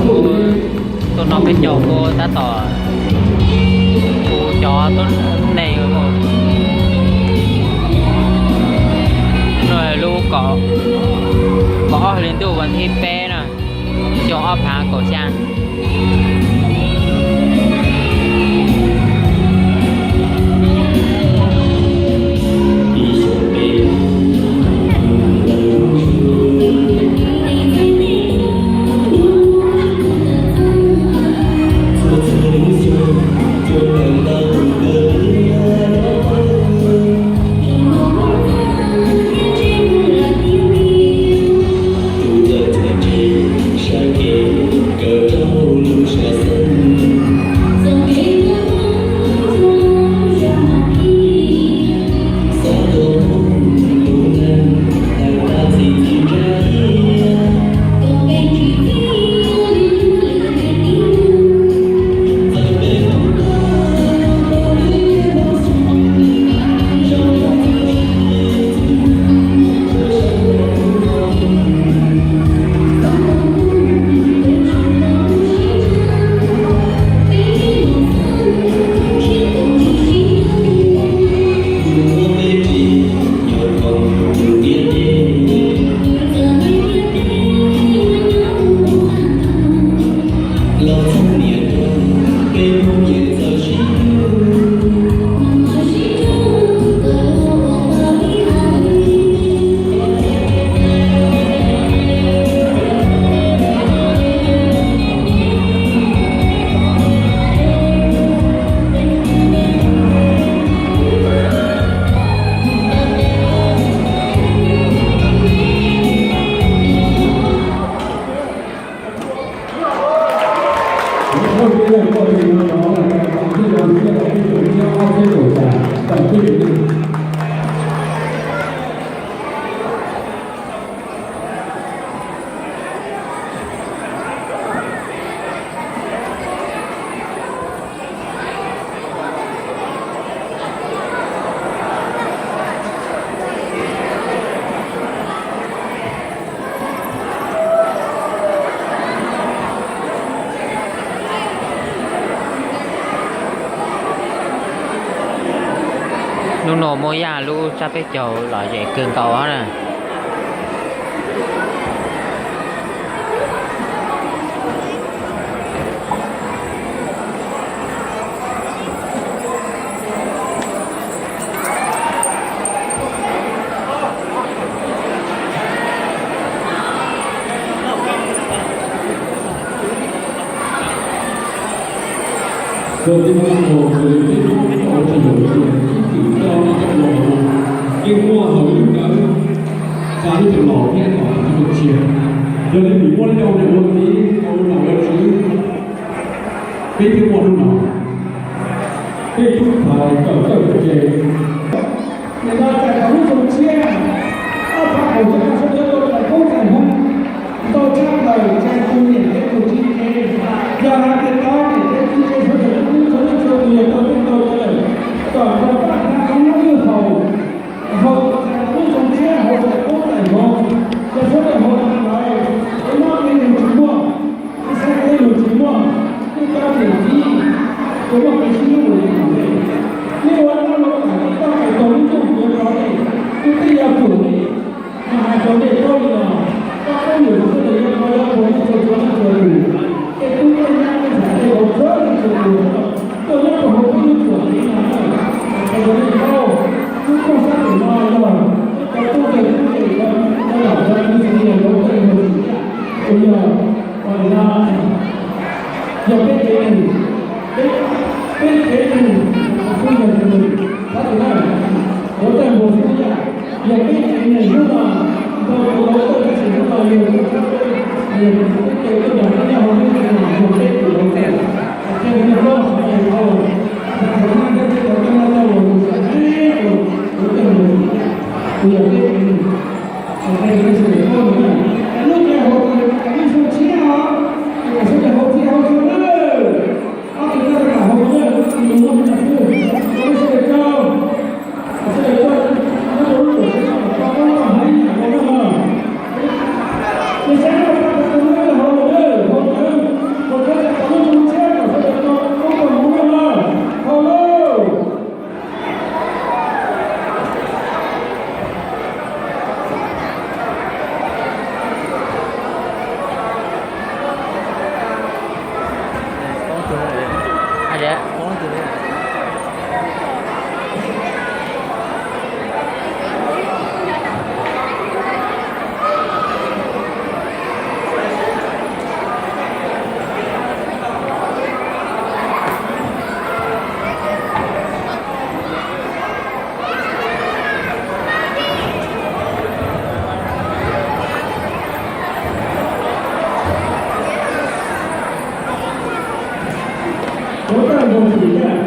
Tuaj no peb caug kuj tab tom kuv cov tuab neeg. No lub kaum ob hli ntuj vas thib peb no, xyoo ob phav kaum xya. Hnub no muaj yaj lub tsab peb caug los yam kawg nkaus na. Ces muaj hauv lub kawm xa lub tsev los thiab tom tsis tau tshiab. Yog li vim muaj lub caij ua ntxiv tau ua nom ua tswv, peb thiaj muaj hnub no. Peb tub thaiv kawm kawm ke. Nim no txais tau lub xyoo tshiab, ob phav kaum xya sawv daws tau txais koob txais hmoov ntau tshaj plaws, txais tus niam thiab tus txiv tsev. Yog hais tias tau niam thiab txiv tsev sawv daws tub txhua leej txhua tus yog tau tej tau chaw kom nrog pab hnav koob noj ywj haus, haus txais tau lub xyoo tshiab, haus txais koob txais hmoov, yog sawv daws haus tag lawm, es noj kev lus tsis muaj, ib sab kev lus tsis muaj, nej cov niam txiv, tus muaj kev sib hlub ua li no ne. Nej ua dab ua qhua, nej txoj kev tau lub ntuj yuav rau nej, tus twg yog tus nej, mas hais rau nej paub li no, koj peb yawm txwv sawv daws yuav tau yuav ua nej txhua txhua leej txhua tus, tej tub tej nyab tej ntxhais tej vauv txhua leej txhua tus, tuaj nyob rau hauv peb lub tuam kev no na. Hais rau nej paub, lub rooj sab pem no yog cov tub ntxawg tub ntxawm cov, cov laus cov kwv tij yog hauv tej hauv txiv yam, uas yog, yog peb kev neeg, peb, peb kev neeg, xwb yog tus neeg, thab tus na, hauv tej hauv txiv yam, yog peb kev neeg hnub no, ntau tus hauv tej tab sis hnub no yog tus thab peb, yog tus peb kev tuaj nrog peb nyob hauv lub ntiaj teb no yog peb tus hauv txiv. Ces nej paub qhov no yog, qhov no peb cov toj no tau los mus sawv daws, hauv tej hauv txiv yam, uas yog peb kev neeg. Lub caij hauv no yog lub xyoo tshiab os, es kom sawv daws haus txhij haus txhua lawm. Tus yaj